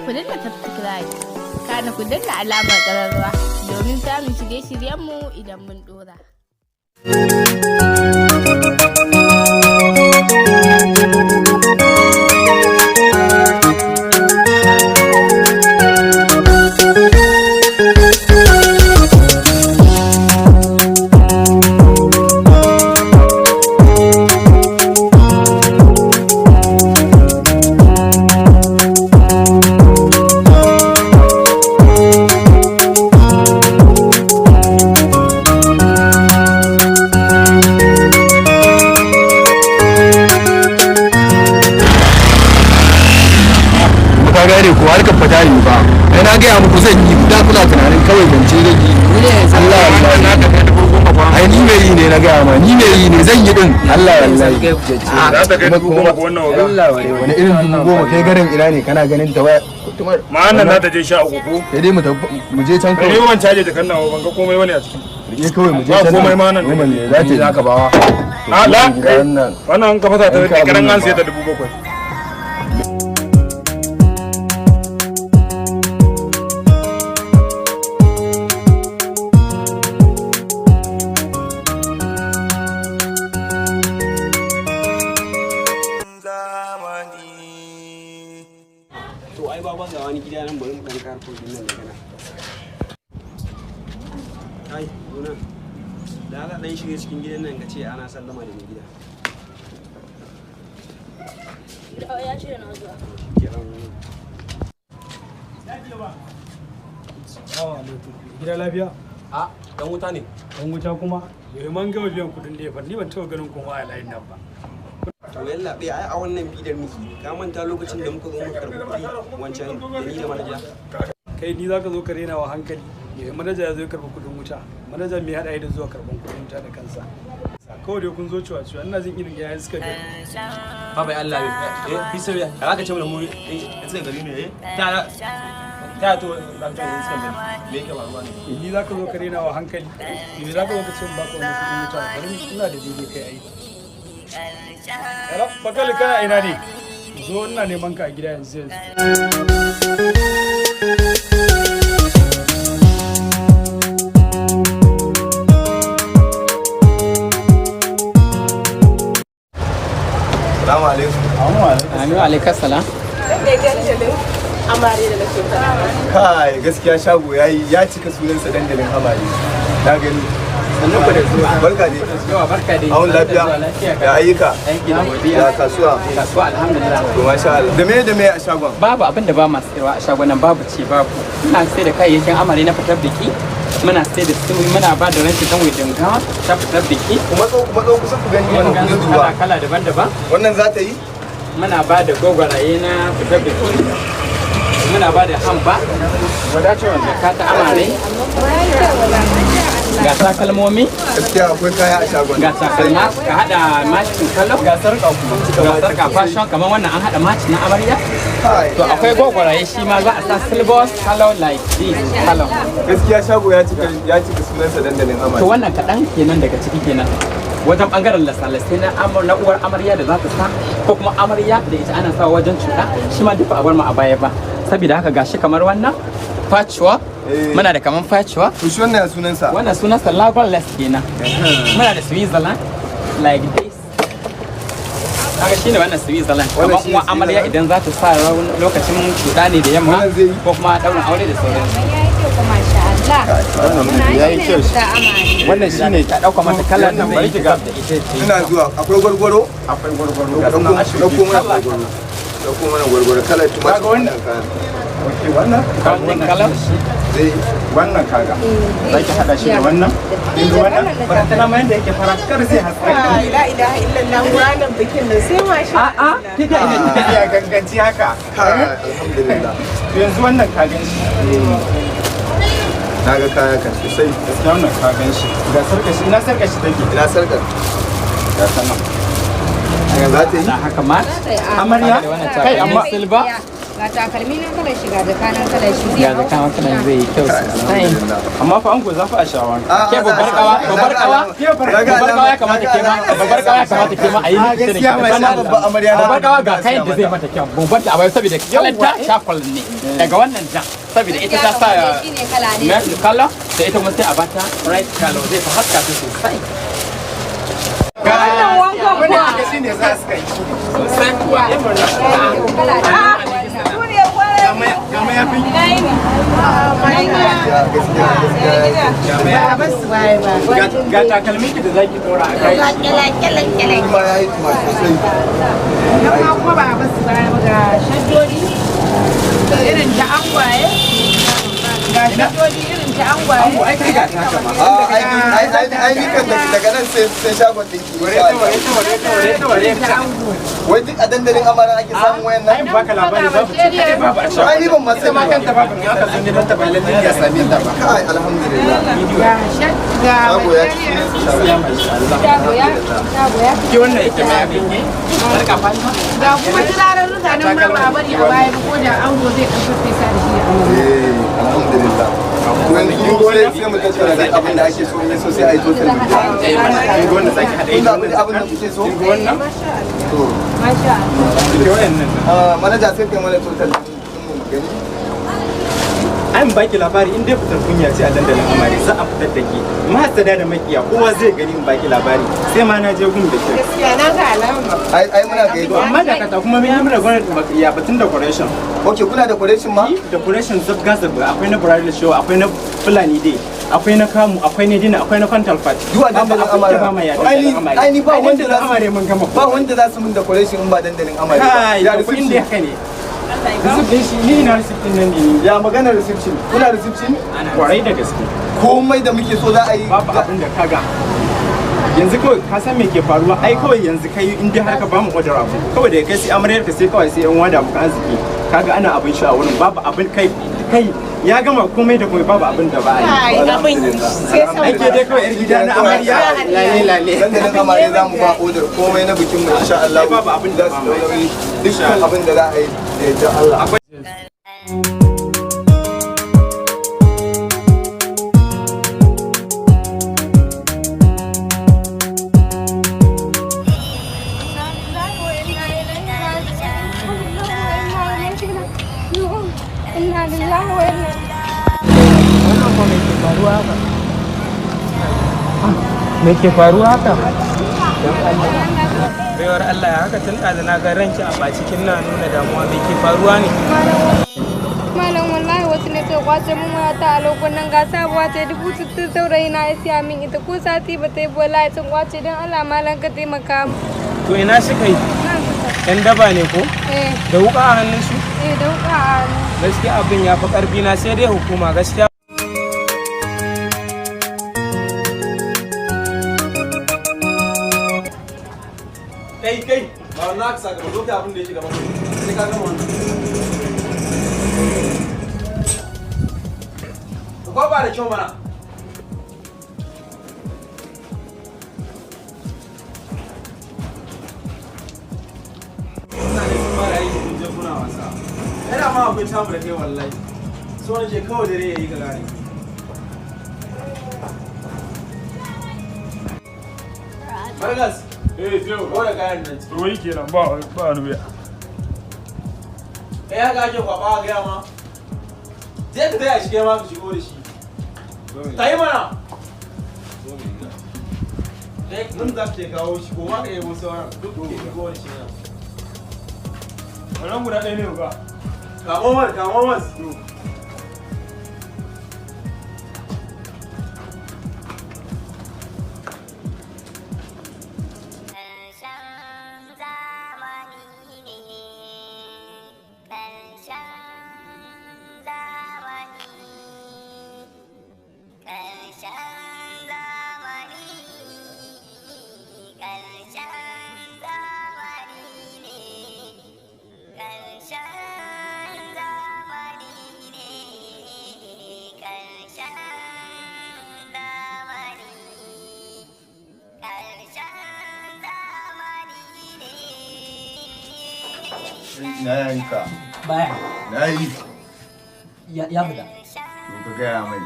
Ku danna subscribe, kana ku danna alamar ƙararrawa domin samun shirye-shiryenmu idan mun ɗora. Ka gane ko harkar fata yi ba. Ai na gaya muku zan yi, da kuna tunanin kawai zance zan yi. Allah, wallahi ai ni mai yi ne, na gaya ma ni mai yi ne, zan yi din, Allah wallahi. Za ta kai 10,000 ko wannan waga? Allah, wani irin 10,000? Kai garin ina ne kana ganin ta waya? Ma wannan za ta je 13 ko? Sai dai mu tafi, mu je can. Kai kawai ban caje jakan nawa, ban ga komai bane a ciki. Rike kawai, mu je Ba can. komai ma nan. Normal ne za ta yi. Zaka bawa? A la. Wannan. Wannan an ka fasa ta In ka da karan abin an sai ba. ta 7,000. To ai baba, ga wani gida nan, bari mu dan karko nan daga nan. Ai gona da Allah, dan shiga cikin gidan nan ka ce ana sallama da mai gida. Ya ce na zuwa. Kiran. Assalamu alaikum. Gida lafiya? A dan wuta ne. Dan wuta kuma? Yau man gama biyan kudin lefa, ni ban taɓa ganin kuma a layin nan ba. To yalla bai, ai a wannan bidar miki, ka manta lokacin da muka zo muka karɓi kuɗi wancan da ni da manaja? Kai ni zaka zo ka rena wa hankali. Yau manaja ya zo ya karɓi kudin wuta. Manaja me haɗa da zuwa karɓan kudin wuta da kansa? Kawai dai kun zo ciwa ciwa, ina jin irin yayan suka gari. Baba Allah eh fi sabi da zaka ce mana mu in suka gari ne, eh ta ta to za ka ce in suka gari, me yake faruwa ne? Ni zaka zo ka rena wa hankali. Me zaka zo ka ce in baka wani kudin wuta? Bari ina da daidai kai ai. Hello, Bakali, kana ina ne? Zo, ina neman ka a gida yanzu yanzu. Salamu alaikum. Aminu, alaikar salam. Amare da nake faɗa. Kai, gaskiya shago yayi, ya cika sunansa dandalin amare na gani. Sannan ku da zuwa, barka dai. Yawa, barka dai. Awon lafiya? Ya ayyuka? Aiki da godiya. Ya kasuwa? Kasuwa alhamdulillah. To masha Allah. Da me a shagon? Babu abin da ba ma sayarwa a shagunan, babu ce babu. Muna sai da kayayyakin amare na fitar biki. Muna sai da su, muna ba da ranci dan wedding gown ta fitar biki. Ku matso kusa ku gani wannan, ku Kala duba. kala daban-daban. Wannan za ta yi? Muna ba da gwagwaraye na fitar biki. Muna ba da hamba. Jaka ta amare. Ga takalmomi. Gaskiya akwai kaya a shagon. Ga takalma ka hada matching color, ga sarka kuma, ga sarka fashion, kamar wannan an hada match na amarya. Kai, to akwai gwagwaraye, shi ma za a sa silver color like this color. Gaskiya shago ya cika sunansa dandalin amare. To wannan kaɗan kenan daga ciki kenan. Wajen bangaren lasalasai na amur na uwar amarya da za ta sa, ko kuma amarya da ita ana sawa wajen cuɗa, shi ma duk ba a bar mu a baya ba. Saboda haka gashi kamar wannan patchwork. Eh. Muna da kamar patchwork. To shi wannan ya sunansa? Wannan sunansa Lagos kenan. Muna da Switzerland like this. Kaga shine wannan Switzerland. Wannan Kamar shine uwa amarya Switzerland? idan za ta sa raun lokacin cuɗa ne da yamma Wannan zai yi? ko kuma ɗaurin aure da sauransu. Ya yi kyau kuma, masha Allah. Wannan yayi kyau shi. Ta amare. Wannan shine. Ta ɗauka mata kalar da Wannan zai bari yi ki ga. da ita ce. Ina zuwa, akwai gwargwaro? Akwai gwargwaro, ga Dauko sunan ashobi. Dauko mana gwargwaro. Dauko mana gwargwaro kalar tumatir. Kaga wannan? Kayan. Okay, wannan. Wannan kalar Zai yi? Wannan kaga zaki hada shi da wannan, yanzu wannan barantana ma yanda yake fara kar zai haska. La ilaha illallah, ranar bikin nan sai masha A'a, kika ina Ya ganganci haka. Kai, alhamdulillah. To yanzu wannan ka gan shi. Na ga kaya kan sosai. Gaskiya wannan ka gan shi, ga sarka shi, ina sarka shi take? Ina sarkar? Ga sanan. Za ta yi? Da haka match. Amarya Kaga da wannan kai takalmin amma silver. Ga takalmi nan kalar shi, ga jaka nan kalar shi zai Ga hau. jaka ma kalan zai yi kyau sosai. Amma fa ango za fa a sha wanka. Ke babbar kawa, babbar kawa, babbar kawa ya kamata ke ma, babbar kawa ya kamata ke ma a yi miki shirin Gaskiya mai sa babbar amarya na. Babbar kawa ga kayan da zai mata kyau. Babbar ta a bayan saboda kalar ta shakwal ne. Daga wannan jan saboda ita ta sa Shi ne kala ne. milk color da ita kuma sai a bata red color zai fi haska ta sosai. Wannan wankan kuwa. Shine za su kai. Sosai kuwa. Kala ne. Gama ya fi. Ina yini? Gaskiya gaskiya. Ba a basu baya ba. Ga takalmin ki da zaki dora a kai. Kuma ya yi tuma sosai. Nan ma kuma ba a basu baya ba, ga shaddodi irin ta angwaye. Ga shaddodi irin ta angwaye. Ai kai ga ta haka ma. Ai ai ai ni kan daga nan sai sai shagon dinki. Ware ta ware ta ware ta ware ta ware ta. Wai duk a dandalin amaran ake samun wayan nan? Ai baka labari babu ce kai babu a To ai ni ban ma sani ma ba. kanta babu in aka zo neman ta ba lalle ya same ta ba. Kai alhamdulillah. Ga shad ga Shago ya ci shago. shago ya shago ya. Ki wannan ita ma abin ne. Barka Fatima. Ga kuma turarurruka nan ma ba a bari a baya ba, ko da ango zai ɗan faffesa da shi. Eh alhamdulillah. To yanzu sai sai mu tattara duk abin da ake so in so sai a yi total. Kin ga wannan zaki hada Kun ita. zaɓi duk abin da kuke so? Kin ga wannan? To Masha Allah. Ki wannan. ah, manaja sai kai mana total din mu mu gani. An baki labari in dai fitar kunya ce a dandalin amare za a fitar da ke. Mahasada da makiya kowa zai gani in baki labari sai ma na je gun da ke. Gaskiya na ga alama. Ai ai muna ga To amma da kata kuma mun yi mana gwamnati ya batun decoration. Okay, kuna decoration ma? Decoration zabga zabga, akwai na bridal show, akwai na Fulani day, akwai na kamu, akwai na dinner, akwai na frontal party. Duk a dandalin amare. Ba ma ya Ai ni dandalin amare. ai ni ba Ai wanda dandalin za su amare mun gama. ba wanda za su mun decoration in ba dandalin amare ba. Kai, Ya ya kuɗin da reception. haka ne. Receipt din shi ni ina receipt din nan ne ni. Ya magana reception. Kuna reception? Kwarai da gaske. Komai da muke so za a yi. Babu abin da kaga. Yanzu kawai ka san me ke faruwa, ai kawai yanzu kai in dai har ka bamu order abu kawai daga kai sai amaryar ka sai kawai sai yan wada muka arziki kaga ana abin sha a wurin babu abin kai kai ya gama komai da komai babu abin da ba a yi. Ai abin sai sau. Ake dai kawai yar gida na amarya lale lale. Dandalin amare za mu ba order komai na bikin mu insha Allah. Ai, babu abin da za su ba mu yi. ɗau nauyi dukkan abin da za a yi da yardar Allah. Inna lillahi wa inna Wannan ko me ke faruwa haka? Me ke faruwa haka? Baiwar Allah, ya haka tun ɗazu na ga ranki a ɓaci kin na nuna damuwa, me ke faruwa ne? Malam, wallahi wasu ne suka kwace min wayata a lokacin nan, ga sabuwa ta 60,000 saurayi na ya siya min ita, ko sati ba ta yi ba wallahi sun kwace. Don Allah malam ka taimaka mu. To ina suka yi? Nan suka. Yan daba ne ko? Eh, Da wuƙa a hannunsu? eh, da wuƙa a hannu. Gaskiya abin ya fi ƙarfi na, sai dai hukuma gaskiya. Kai kai, ba wannan aka saka ba, zo kai abin da yake gaban ka. Sai ka gama wannan. Ka kwaba da kyau mana. Mutane sun fara aiki kun je kuna wasa. Yana ma akwai tamu da kai wallahi. So nake kawai dare yayi ka gane. Vargas, Eh, sai ko da kayan nan. To yi kenan ba ba wani biya. Kai haka ake kwaba a gaya ma. Je ka taya shi kai ma ka shigo da shi. Ta yi mana. Kai nan za ka kawo shi ko ma ka yabo sauran duk ke shigo da shi nan. Wannan guda ɗaya ne ba. Kamo man, kamo man. Na yanka. Baya. Nayi. Ya fita. To ka gaya mai.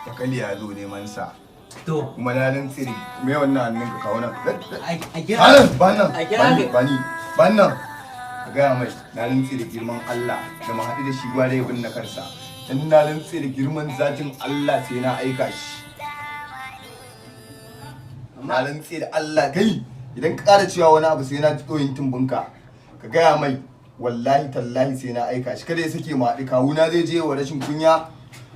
Bakali ya zo neman sa. To. Kuma na nan tsiri. Me wannan hannun ka kawo nan? A kira. Ba nan, A kira ba ni, ba nan. Ka gaya mai na rantse da girman Allah da mu haɗu da shi gwara ya binne kansa. Dan na rantse da girman zatin Allah sai na aika shi. Na rantse da Allah kai idan ka ƙara cewa wani abu sai na ji ɗoyin tumbinka. Ka gaya mai wallahi tallahi sai na aika shi kada ya sake mu haɗu kawuna zai je wa rashin kunya.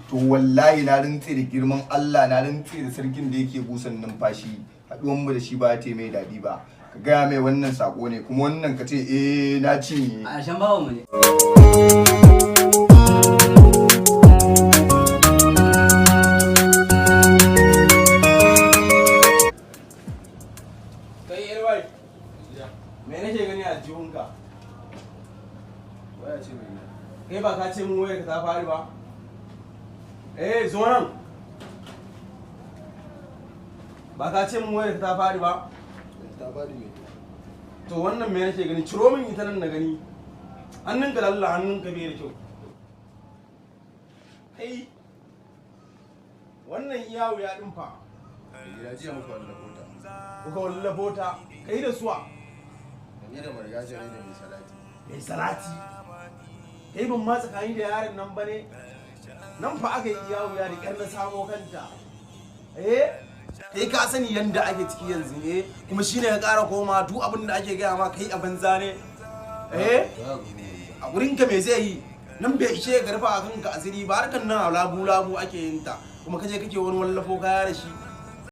To wallahi na rantse da girman Allah na rantse da sarkin da yake busan numfashi haɗuwan mu da shi ba ta mai daɗi ba. Ka gaya mai wannan sako ne kuma wannan ka ce eh na cinye. A shan bawa mu ne. Kai yarwai, me nake gani a jihunka? Waya ce mai Kai ba ka ce mun wayar ka ta fari ba? Eh, zo nan. Ba ka ce mun wayar ka ta fari ba? Ta fari me? To wannan me nake gani? Ciro min ita nan na gani. Hannunka lalla hannunka bai da kyau. Kai wannan iya wuya din fa. Gida jiya muka wallafo ta. Kuka wallafo ta. Kai da suwa. Ni da margaja ne da mai salati. Mai salati. Kai ban ma tsakani da yaron nan ba ne. Nan fa aka yi iya wuya da ƙyar na samo kanta. Eh? Kai ka sani yanda ake ciki yanzu eh kuma shine ka ƙara koma duk abin da ake gaya ma kai a banza ne. Eh? A gurin ka me zai yi? Nan bai ishe ka rufa a kanka asiri ba, harkan nan a labu labu ake yin ta. Kuma kaje kake wani wallafo kaya da shi.